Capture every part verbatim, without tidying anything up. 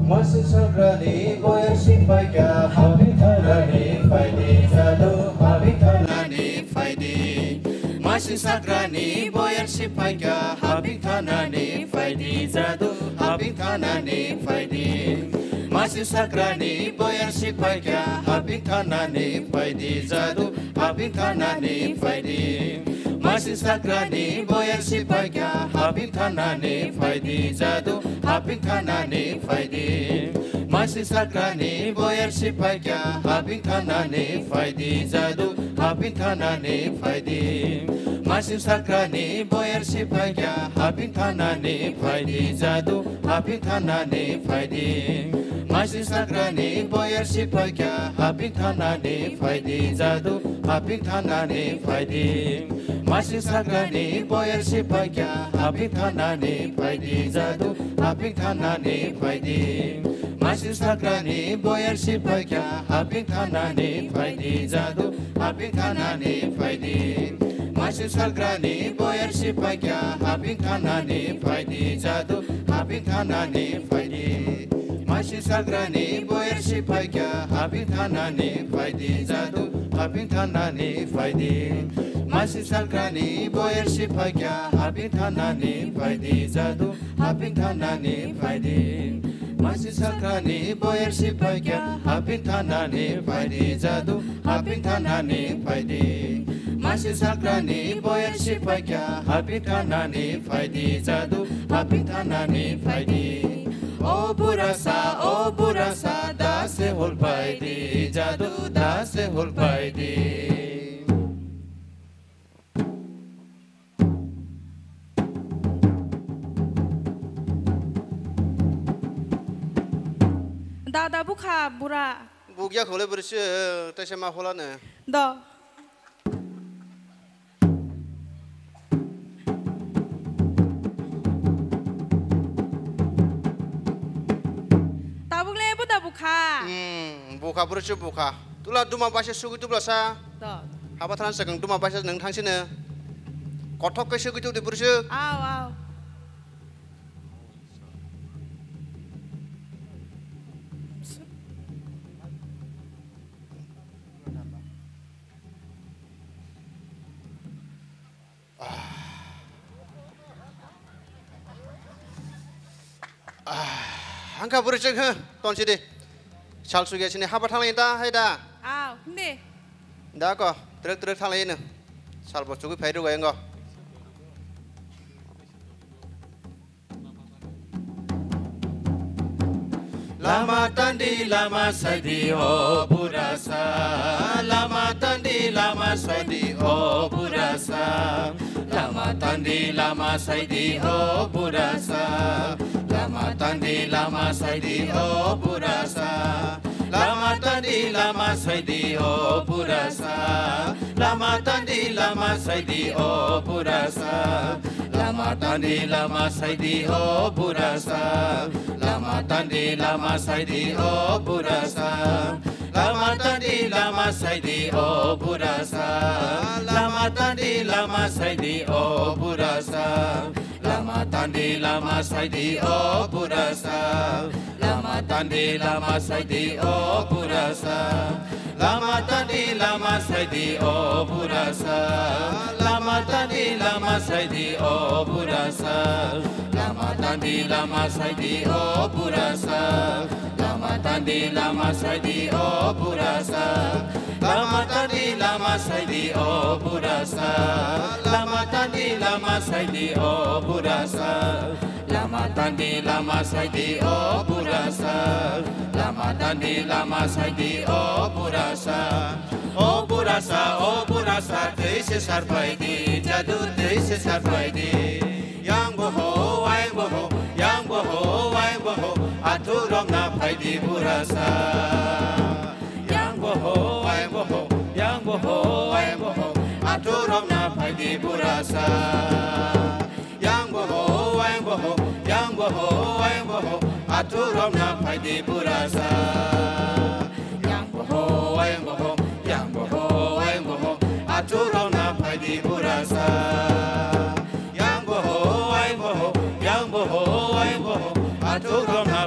Masi sakrani boyar sipaikha, habing thanani phaidi jadu, habing thanani phaidi. Masi sakrani boyar sipaikha, habing thanani phaidi jadu, habing thanani phaidi. Masi sakrani boyar sipaikha, habing thanani phaidi jadu, habing thanani phaidi. Masi sakrani boyar sipaikha, habing thanani phaidi jadu, habing thanani phaidi. Masi sakrani boyar sipaikha, habing thanani phaidi jadu, habing thanani phaidi. Masi sakrani boyar sipaikha, habing thanani phaidi jadu, habing thanani phaidi. Masi sakrani boyar sipaikha, habing thanani phaidi jadu, habing thanani phaidi. Masi sakrani boyar sipaikha, habing thanani phaidi jadu, habing thanani phaidi. Masi sakrani boyar sipaikha, habing thanani phaidi jadu, habing thanani phaidi. Masi sakrani boyar sipaikha, habing thanani phaidi jadu, habing thanani phaidi. Masi sakrani boyar sipaikha, habing thanani phaidi jadu, habing thanani phaidi. Masi sakrani boyar sipaikha, habing thanani phaidi jadu, habing thanani phaidi. Masi sakrani boyar sipaikha, habing thanani phaidi jadu, habing thanani phaidi. Masi sakrani boyar sipaikha, habing thanani phaidi jadu, habing thanani phaidi. O burasa, o burasa, da se hulpaidi, jadu da se hulpaidi. Dada bukha bura. Bukya khole bursi, tese ma hola ne. Do. Tabuk le buda bukha. Hmm, bukha bursi bukha. Tula duma baisa sugui tubla sa. Do. Haba thana sakang duma baisa nang thangsine. Kothok ke sugui tubdi bursi. Aw, aw. Hangka bwrwi chwng hwn, tonsi di. Sal sugya sini haba thanglai ta, hai da. Aw, hindi. Da ko, trek trek thanglai no. Sal bo chugui phai rwgwi ngo. Lama tandi lama saidi o burasa, lama tandi lama saidi o burasa, lama tandi lama saidi o burasa, lama tandi lama saidi o burasa, lama tandi lama saidi o burasa. Lama tandi lama saidi o burasa. Lama tandi lama saidi o burasa. Lama tandi lama saidi o burasa. Lama tandi lama saidi o burasa. Lama tandi lama saidi o burasa. Lama tandi lama saidi o burasa. Lama tandi lama saidi o burasa. Lama tandi lama saidi o burasa. Lama tandi lama saidi o burasa. Lama tandi lama saidi o burasa. Lama tandi lama saidi o burasa. Lama tandi lama saidi o burasa. Lama tandi lama saidi o burasa. Lama tandi lama saidi o burasa. Lama tandi lama saidi o burasa. O burasa, o burasa, twi se sarpai di, jadu twi se sarpai di. Yang bo ho, waing bo ho, yang bo ho, waing bo ho, athu rok na phai di burasa. Yang bo ho, waing bo ho, yang bo ho, waing bo ho, athu rok na phai di burasa. Yang bo ho, waing bo ho, yang bo ho, waing bo ho, athu rok na phai di burasa. Yang bo ho, waing bo ho, yang bo ho, waing bo ho, athu rok na phai di burasa. Yang bo ho, waing bo ho, yang bo ho, waing bo ho, athu rok na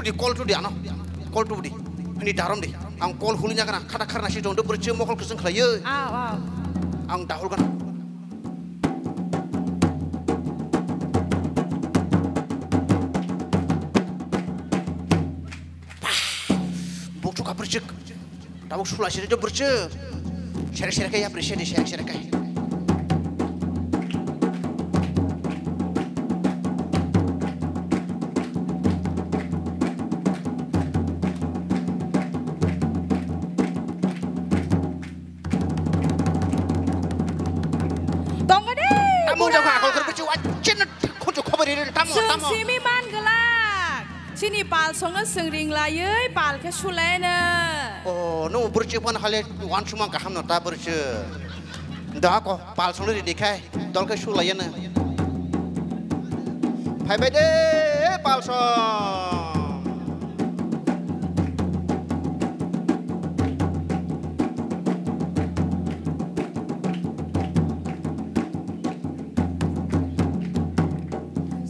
Di call to di ano. Call to di. Hini darom di. Ang call huli nyakana khata kharna si jong do bwrwi mokol kwchwng khlaiyo. Aw, aw. Ang dahul gana. Bukchuk ka bwrwi. Tabuk sula siri do bwrwi. Serek serek ya bwrwi sedi serek serek kai. Tongo de, tamo pura. Jokha akol kor bwrwi wa chin khunju khobor ri tamo, chwng tamo. Simi man glak. Chini pal songno chwng ring laiwi pal khe sulaino. Oh, no bwrwi phano hale wan sumang kaham no ta bwrwi. Da ko pal songno ri dikhai dol khe sulaiano. Phai bai de pal song.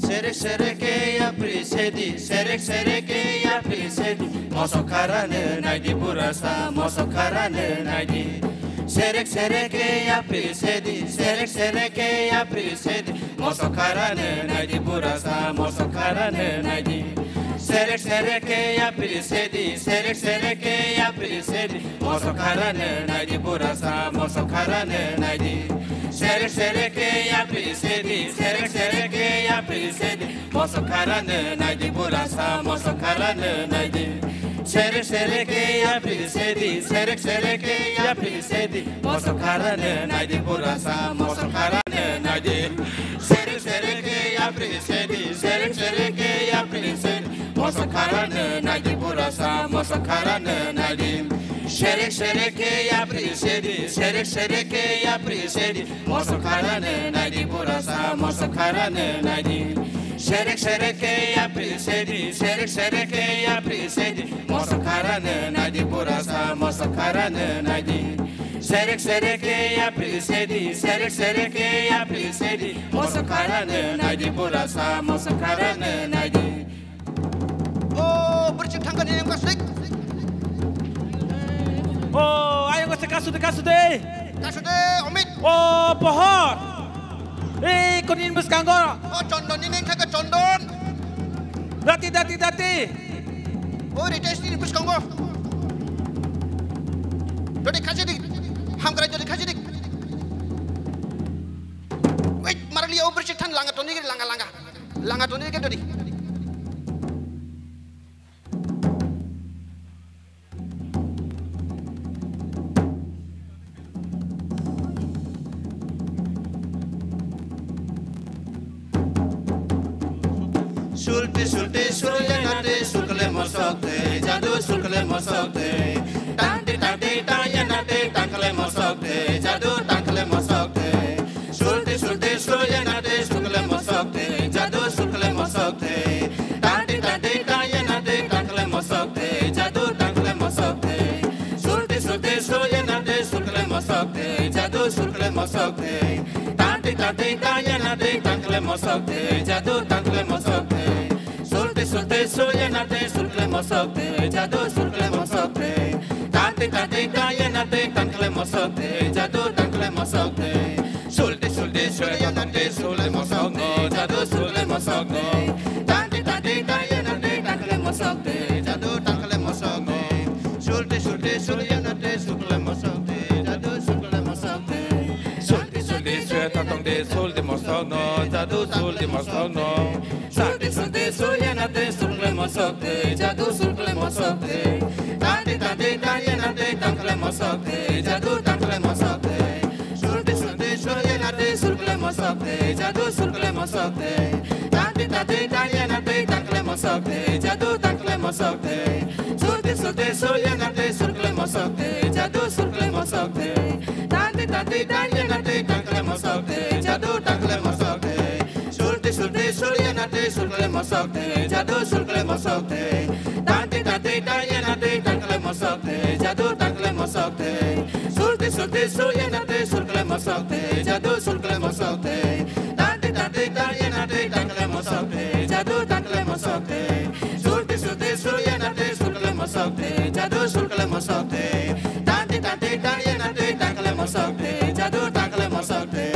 Serek serek ke yapri sedi, serek serek ke yapri sedi. Mosok kharane naidi burasa, mosok kharane naidi. Serek serek ke yapri sedi, serek serek ke yapri sedi. Mosok kharane naidi burasa, mosok kharane naidi. Serek serek ke yapri sedi, serek serek ke yapri sedi. Mosok kharane naidi burasa, mosok kharane naidi. Serek serek ke yapri sedi, serek serek ke yapri sedi. Mosok kharane naidi burasa, mosok kharane naidi. Serek serek ke yapri sedi, serek serek ke yapri sedi. Mosok kharane naidi burasa, mosok kharane naidi. Serek serek ke yapri sedi, serek serek ke yapri sedi. Mosok kharane naidi burasa, mosok kharane naidi. Serek serek ke yapri sedi, serek serek ke yapri sedi. Mosok kharane naidi burasa, mosok kharane naidi. Serek serek ke yapri sedi, serek serek ke yapri sedi. Mosok kharane naidi burasa, mosok kharane naidi. Serek serek ke yapri sedi, serek serek ke yapri sedi. Mosok kharane naidi burasa, mosok kharane naidi. O, bwrwi thangkani nang kasik. O, ayang kasik kasu de, kasu de. Kasu de, Omit. O, pohor. Ei, konin bwskango. O, Chondon ni nang thangka Chondon. Dati, dati, dati. O, Ritesh ni bwskango. Dodi khaji dik. Hamkrai dodi khaji dik. Wait, marali o bwrwi thang langa toni langa langa. Langa toni ke dodi. Sulti sulti suryana te sukle mosok te, jadu sukle mosok te. Tanti tanti tayana te tankle mosok te, jadu tankle mosok te. Sulti sulti suryana te sukle mosok te, jadu sukle mosok te. Tanti tanti tayana te tankle mosok te, jadu tankle mosok te. Sulti sulti suryana te sukle mosok te, jadu sukle mosok te. Tanti tanti tayana te tankle mosok te, jadu tankle mosok te. Sulti sulti suryana te sukle mosok te, jadu sukle mosok te. Tanti tanti tayana te tankle mosok te, jadu tankle mosok te. Sulti sulti suryana te sukle mosok no, jadu sukle mosok no. Tanti tanti tayana te tankle mosok te, jadu tankle mosok no. Sulti sulti suryana te sukle mosok te, jadu sukle mosok te. Sulti sulti suryana tong te sulti mosok no, jadu sulti mosok no. Sulti sulti suryana te sukle mosok te, jadu sukle mosok te. Tanti tanti tayana te tankle mosok te, jadu tankle mosok te. Sulti sulti suryana te sukle mosok te, jadu sukle mosok te. Tanti tanti tayana te tankle mosok te, jadu tankle mosok te. Sulti sulti suryana te sukle mosok te, jadu sukle mosok te. Tanti tanti tayana te tankle mosok te, jadu tankle mosok te. Sulti sulti suryana te sukle mosok te, jadu sukle mosok te. Tanti tanti tayana te tankle mosok te, jadu tankle mosok te. Sulti sulti suryana te sukle mosok te, jadu sukle mosok te. Tanti tanti tayana te tankle mosok te, jadu tankle mosok te. Sulti sulti Sul yana twi sul khlai mosok twi, jadu sul khlai mosok twi. Tanti tanti tan yana twi tan khlai mosok twi, jadu tan khlai mosok twi.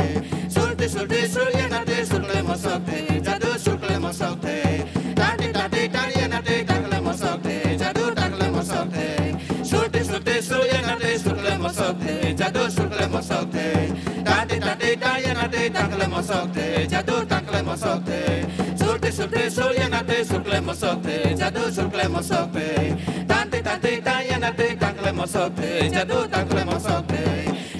Sulti sulti sul yana twi sul khlai mosok twi, jadu sul khlai mosok twi. Tanti tanti tan yana twi tan khlai mosok twi, jadu tan khlai mosok twi. Sulti sulti sul yana twi sul khlai mosok twi, jadu sul khlai mosok twi. Tanti tanti tan yana twi tan khlai mosok twi, jadu tan khlai mosok twi. Sulti sulti sul yana twi sul khlai mosok twi, jadu sul khlai mosok twi. Tanti tanti tan yana twi tan khlai mosok twi, jadu tan khlai mosok twi.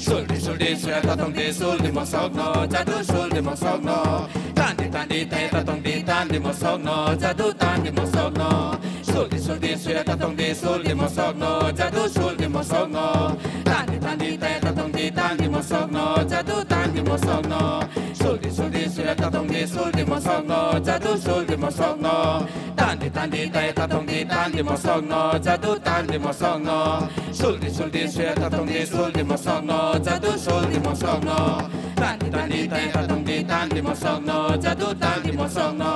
Sulti sulti sul ya tatung di sulti mosok no, jadu sulti mosok no. Tanti tanti tan ya tatung di tanti mosok no, jadu tanti mosok no. Sulti sulti sul ya tatung di sulti mosok no, jadu sulti mosok no. Tanti tanti tan ya tatung di tanti mosok no, jadu tanti mosok no. Sulti sulti sul ya tatung di sulti mosok no, jadu sulti mosok no. Tanti tanti tan ya tatung di tanti mosok no, jadu tanti mosok no. Sulti sulti sul ya tatung di sulti mosok no, jadu sulti mosok no. Tanti tanti tan ya tatung di tanti mosok no, jadu tanti mosok no.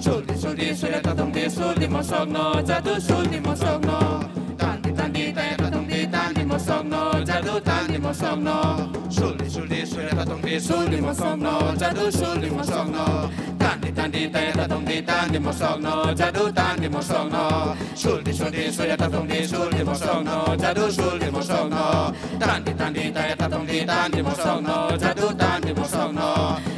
Sulti sulti sul ya tatung di sulti mosok no, jadu sulti mosok no. Tanti tanti tan ya tatung di tanti mosok no, jadu tanti mosok no. Sulti sulti sul ya tatung di sulti mosok no, jadu sulti mosok no. Tanti tanti tan ya tatung di tanti mosok no, jadu tanti mosok no. Sulti sulti sul ya tatung di sulti mosok no, jadu sulti mosok no. Tanti tanti tan ya tatung di tanti mosok no, jadu tanti mosok no.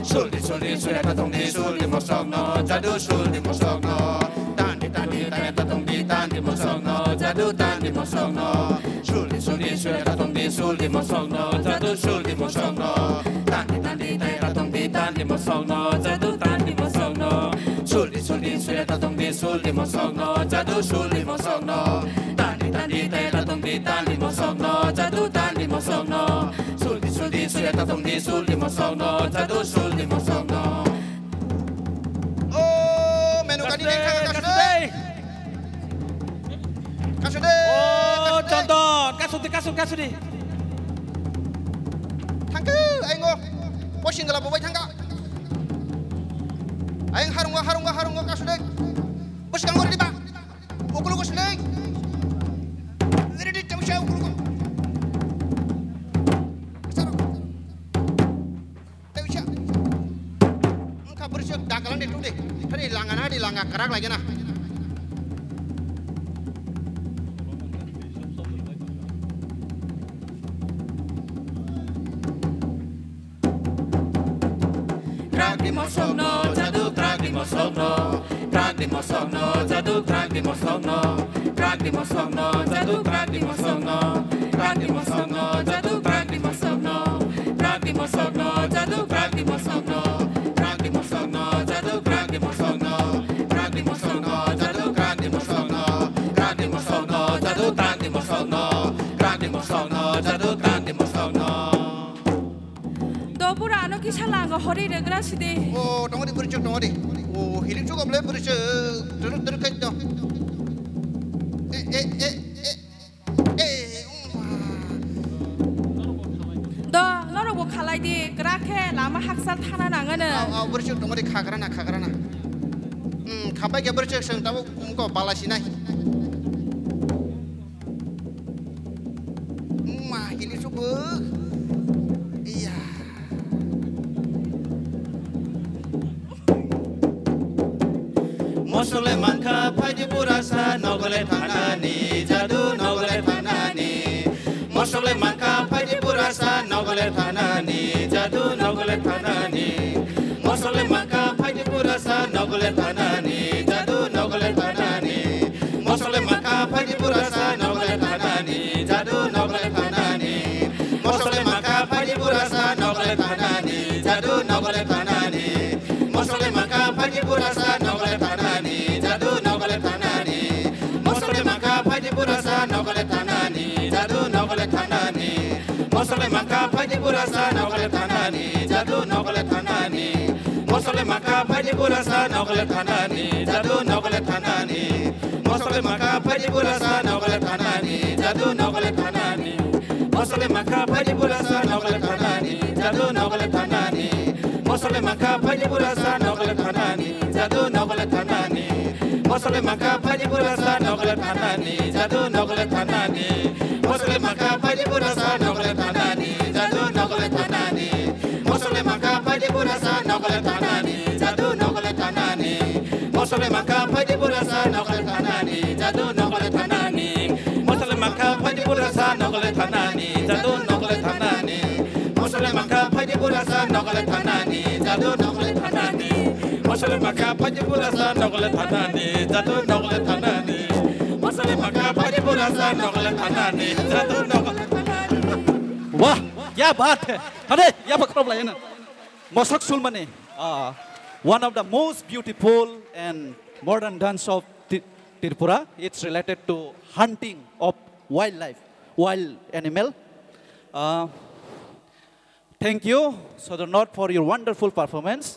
Sulti sulti sul ya tatung di sulti mosok no, jadu sulti mosok no. Tanti tanti tan ya tatung di tanti mosok no, jadu tanti mosok no. Sulti sulti sul ya tatung di sulti mosok no, jadu sulti mosok no. Tanti tanti tan ya tatung di tanti mosok no, jadu tanti mosok no. Sulti sulti sul ya tatung di sulti mosok no, jadu sulti mosok no. Tanti tanti tan ya tatung di tanti mosok no, jadu tanti mosok no. Sulti sulti sul ya tatung di sulti mosok no, jadu sulti mosok no. O menu kani Kasudai, deng thang kasudai. Kasudai. Kasudai, Oh, kasudai. Chondon, kasudi, kasudi, kasudi. Thangkhe, aingo. Posing gala bobai thangka. Aing harungo, harungo, harungo, kasudai. Bwskango riba. Ukulugo sudai. Ready, tausa ukulugo. Saro. Tei wngkha. Wngkha bwrwswk da kwlangdi tongdi. Thani langa nadi langa kwrak laigena. Krak di mosokno, jadu krak di mosokno. Krak di mosokno, jadu krak di mosokno. Krak di mosokno, jadu krak di mosokno. Krak di mosokno, jadu krak di mosokno. Krak di mosokno, jadu krak di mosokno. Krak di mosokno, jadu krak di mosokno. Krak di mosokno, jadu krak di mosokno. Krak di mosokno, jadu krak di mosokno. Krak di mosokno, jadu krak di mosokno. Do bura ano kisa langa hori regra sidi. O, tongo di bwrwi chuk tongo di. O, hilik chuk oble bwrwi chuk. Dwrwk dwrwk khai do. E, e, e, e. E, uma. Do, norok bo khalai di. Kra khe lama haksal thana nangano. Au, au, bwrwi chuk tongo di khakrana, khakrana. Hmm, khabai khe bwrwi chuk seng tabo kumko bala sinai. Ma, hini subu. Iya. Mosole mankha phaidi burasa nogole thanani, jadu nogole thanani. Mosole mankha phaidi burasa nogole thanani, jadu nogole thanani. Mosole mankha phaidi burasa nogole thanani, jadu nogole thanani. Mosole mankha phaidi burasa nogole thanani, jadu nogole thanani. Mosole mankha phaidi burasa nogole thanani, jadu nogole thanani. Mosole mankha phaidi burasa nogole thanani, jadu nogole thanani. Mosole mankha phaidi burasa nogole thanani, jadu nogole thanani. Mosole mankha phaidi burasa nogole thanani, jadu nogole thanani. Mosole mankha phaidi burasa nogole thanani, jadu nogole thanani. Mosole mankha phaidi burasa nogole thanani, jadu nogole thanani. Mosole mankha phaidi burasa nogole thanani, jadu nogole thanani. Mosole mankha phaidi burasa nogole thanani, jadu nogole thanani. Mosole mankha phaidi burasa Thanani, jadu nokole thanani. Mosole maka phaidi pura sa nokole thanani, jadu nokole thanani. Mosole maka phaidi pura sa nokole thanani, jadu nokole thanani. Mosole maka phaidi pura sa nokole thanani, jadu nokole thanani. Mosole maka phaidi pura sa nokole thanani, jadu nokole thanani. Mosole maka phaidi pura sa nokole thanani, jadu nokole thanani. Mosole maka phaidi pura sa nokole thanani, jadu nokole thanani. Mosole maka phaidi pura sa nokole thanani, jadu nokole thanani. Wah, kya baat hai. Hade, ya pakrom la yana. Mosok Sulmani, uh, one of the most beautiful and modern dance of Tri- Tripura. It's related to hunting of wildlife, wild animal. Uh, thank you, Sodornath, for your wonderful performance.